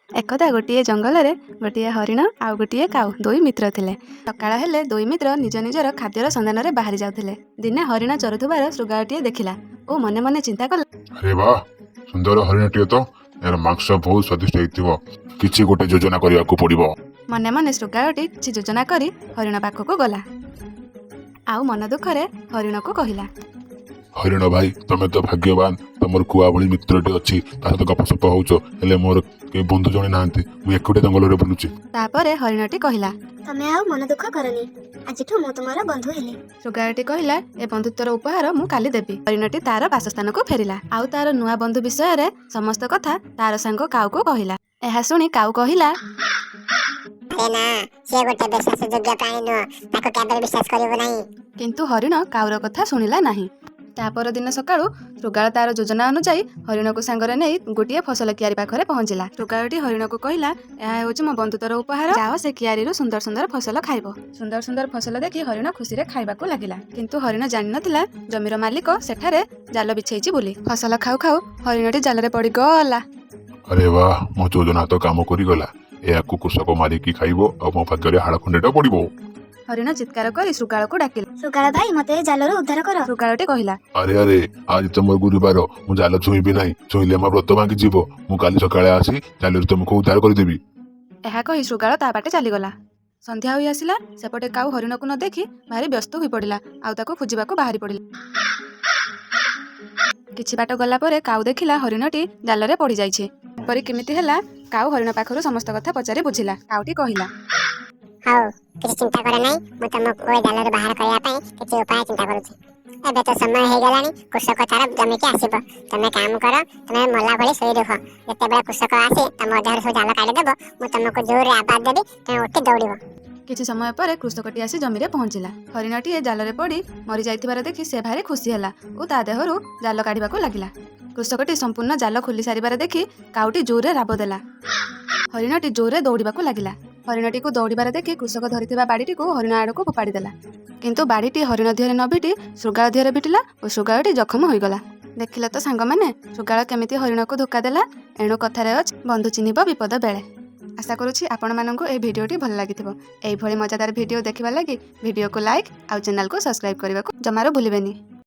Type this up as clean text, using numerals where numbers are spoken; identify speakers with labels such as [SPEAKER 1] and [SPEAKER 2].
[SPEAKER 1] ଏକଦା ଗୋଟିଏ ଜଙ୍ଗଲରେ ଗୋଟିଏ ହରିଣ ଆଉ ଗୋଟିଏ କାଉ ଦୁଇ ମିତ୍ର ଥିଲେ। ସକାଳ ହେଲେ ଦୁଇ ମିତ୍ର ନିଜ ନିଜର ଖାଦ୍ୟର ସନ୍ଧାନରେ ବାହାରି ଯାଉଥିଲେ। ଦିନେ ହରିଣ ଚରୁଥିବାର ଶୃଗାଳଟିଏ ଦେଖିଲା ଓ ମନେ ମନେ ଚିନ୍ତା କଲା,
[SPEAKER 2] ଆରେ ବାଃ, ସୁନ୍ଦର ହରିଣଟିଏ ତ! ଏହାର ମାଂସ ବହୁତ ସ୍ୱାଦିଷ୍ଟ ହେଇଥିବ। କିଛି ଗୋଟେ ଯୋଜନା କରିବାକୁ ପଡିବ।
[SPEAKER 1] ମନେ ମନେ ଶୃଗାଳଟି କିଛି ଯୋଜନା କରି ହରିଣ ପାଖକୁ ଗଲା ଆଉ ମନ ଦୁଃଖରେ ହରିଣକୁ କହିଲା,
[SPEAKER 2] ହରିଣ ଭାଇ, ତମେ ତ ଭାଗ୍ୟବାନ। ତମର କୁଆ ଭଳି ମିତ୍ରଟି ଅଛି, ତା ସହିତ ଗପସପ ହଉଛ। ହେଲେ ମୋର କେହି ବନ୍ଧୁ ଜଣେ ନାହାନ୍ତି। ମୁଁ ଏକୁଟିଆ ଜଙ୍ଗଲରେ ବୁଲୁଛି।
[SPEAKER 1] ତାପରେ ହରିଣଟି କହିଲା,
[SPEAKER 3] ତମେ ଆଉ ମନ ଦୁଃଖ କରନି। ଆଜିଠୁ ମୁଁ ତୁମର ବନ୍ଧୁ ହେଲି।
[SPEAKER 1] ଶୃଗାଳଟି କହିଲା, ଏ ବନ୍ଧୁତ୍ୱର ଉପହାର ମୁଁ କାଲି ଦେବି। ହରିଣଟି ତାର ବାସସ୍ଥାନକୁ ଫେରିଲା ଆଉ ତାର ନୂଆ ବନ୍ଧୁ ବିଷୟରେ ସମସ୍ତ କଥା ତାର ସାଙ୍ଗ କାଉକୁ କହିଲା। ଏହା ଶୁଣି କାଉ କହିଲା,
[SPEAKER 4] ଆରେ ନା, ସିଏ ଗୋଟେ ବିଶ୍ୱାସ ଯୋଗ୍ୟ ପ୍ରାଣୀ ନୁହଁ। ତାକୁ କେବେ ବିଶ୍ୱାସ କରିବୁ ନାହିଁ।
[SPEAKER 1] କିନ୍ତୁ ହରିଣ କାଉର କଥା ଶୁଣିଲା ନାହିଁ। ତା ପରଦିନ ସକାଳୁ ଶୃଗାଳ ତାର ଯୋଜନା ଅନୁଯାୟୀ ହରିଣକୁ ସାଙ୍ଗରେ ନେଇ ଗୋଟିଏ ଫସଲ କିଆରି ପାଖରେ ପହଞ୍ଚିଲା। ଶୃଗାଳଟି ହରିଣକୁ କହିଲା, ଏହା ହେଉଛି ମୋ ବନ୍ଧୁତ୍ୱର ଉପହାର। ଯାଅ, ସେ କିଆରିରୁ ସୁନ୍ଦର ସୁନ୍ଦର ଫସଲ ଖାଇବ। ସୁନ୍ଦର ସୁନ୍ଦର ଫସଲ ଦେଖି ହରିଣ ଖୁସିରେ ଖାଇବାକୁ ଲାଗିଲା। କିନ୍ତୁ ହରିଣ ଜାଣିନଥିଲା ଜମିର ମାଲିକ ସେଠାରେ ଜାଲ ବିଛେଇଛି ବୋଲି। ଫସଲ ଖାଉ ଖାଉ ହରିଣଟି ଜାଲରେ ପଡ଼ିଗଲା।
[SPEAKER 2] ଆରେ ବାଃ, ମୋ ଯୋଜନା ତ କାମ କରିଗଲା। ଏହାକୁ କୃଷକ ମାରିକି ଖାଇବ ଆଉ ମୋ ଭାଗ୍ୟରେ ହାଡ଼ ଖଣ୍ଡେଟା ପଡିବ।
[SPEAKER 1] ହରିଣ ଚିତ୍କାର କରି ଶୃଗାଳକୁ ଡାକିଲା।
[SPEAKER 3] ଶୃଗାଳ ଭାଇ, ମତେ ଏ ଜାଲରୁ ଉଦ୍ଧାର କର।
[SPEAKER 1] ଶୃଗାଳଟି କହିଲା,
[SPEAKER 2] ଆରେ ଆରେ, ଆଜି ତ ମୋର ଗୁରୁବାର। ମୁଁ ଜାଲ ଛୁଇଁବି ନାହିଁ। ଛୁଇଁଲେ ମୋ ବ୍ରତ ଭାଙ୍ଗିଯିବ। ମୁଁ କାଲି ସକାଳେ ଆସି ଜାଲରୁ ତୁମକୁ ଉଦ୍ଧାର କରିଦେବି।
[SPEAKER 1] ଏହା କହି ଶୃଗାଳ ତା ବାଟେ ଚାଲିଗଲା। ସନ୍ଧ୍ୟା ହୋଇ ଆସିଲା। ସେପଟେ କାଉ ହରିଣକୁ ନ ଦେଖି ଭାରି ବ୍ୟସ୍ତ ହୋଇପଡ଼ିଲା ଆଉ ତାକୁ ଖୋଜିବାକୁ ବାହାରି ପଡ଼ିଲା। କିଛି ବାଟ ଗଲା ପରେ କାଉ ଦେଖିଲା ହରିଣଟି ଜାଲରେ ପଡ଼ିଯାଇଛି। ଏପରି କେମିତି ହେଲା, କାଉ ହରିଣ ପାଖରୁ ସମସ୍ତ କଥା ପଚାରି ବୁଝିଲା। କାଉଟି କହିଲା,
[SPEAKER 4] ହଉ, କିଛି ଚିନ୍ତା କର ନାହିଁ। ମୁଁ ତମକୁ ଏ ଜାଲରୁ ବାହାର କରିବା ପାଇଁ କିଛି ଉପାୟ ଚିନ୍ତା କରୁଛି। ଏବେ ତ ସମୟ ହେଇଗଲାଣି, କୃଷକ ତାର ଜମିକି ଆସିବ। ତମେ କାମ କର, ତମେ ମଲା ଭଳି ଶୋଇ ରୁହ। ଯେତେବେଳେ କୃଷକ ଆସି ତମ ଦେହରୁ ସବୁ ଜାଲ କାଢିଦେବ, ମୁଁ ତମକୁ ଜୋରରେ ଆବାଜ ଦେବି, ତମେ ଉଠି ଦୌଡ଼ିବ।
[SPEAKER 1] କିଛି ସମୟ ପରେ କୃଷକଟି ଆସି ଜମିରେ ପହଞ୍ଚିଲା। ହରିଣଟିଏ ଜାଲରେ ପଡ଼ି ମରିଯାଇଥିବାର ଦେଖି ସେ ଭାରି ଖୁସି ହେଲା ଓ ତା ଦେହରୁ ଜାଲ କାଢ଼ିବାକୁ ଲାଗିଲା। କୃଷକଟି ସମ୍ପୂର୍ଣ୍ଣ ଜାଲ ଖୋଲି ସାରିବାର ଦେଖି କାଉଟି ଜୋରରେ ରାବ ଦେଲା। ହରିଣଟି ଜୋରରେ ଦୌଡ଼ିବାକୁ ଲାଗିଲା। ହରିଣଟିକୁ ଦୌଡ଼ିବାର ଦେଖି କୃଷକ ଧରିଥିବା ବାଡ଼ିଟିକୁ ହରିଣ ଆଡ଼କୁ ଫୋପାଡ଼ି ଦେଲା। କିନ୍ତୁ ବାଡ଼ିଟି ହରିଣ ଦେହରେ ନ ଭିଟି ଶୃଗାଳ ଦେହରେ ଭିଟିଲା ଓ ଶୃଗାଳଟି ଜଖମ ହୋଇଗଲା। ଦେଖିଲ ତ ସାଙ୍ଗମାନେ, ଶୃଗାଳ କେମିତି ହରିଣକୁ ଧୋକା ଦେଲା। ଏଣୁ କଥାରେ ଅଛି, ବନ୍ଧୁ ଚିହ୍ନିବ ବିପଦ ବେଳେ। ଆଶା କରୁଛି ଆପଣମାନଙ୍କୁ ଏହି ଭିଡ଼ିଓଟି ଭଲ ଲାଗିଥିବ। ଏଇଭଳି ମଜାଦାର ଭିଡ଼ିଓ ଦେଖିବା ଲାଗି ଭିଡ଼ିଓକୁ ଲାଇକ୍ ଆଉ ଚ୍ୟାନେଲକୁ ସବସ୍କ୍ରାଇବ୍ କରିବାକୁ ଜମାରୁ ଭୁଲିବେନି।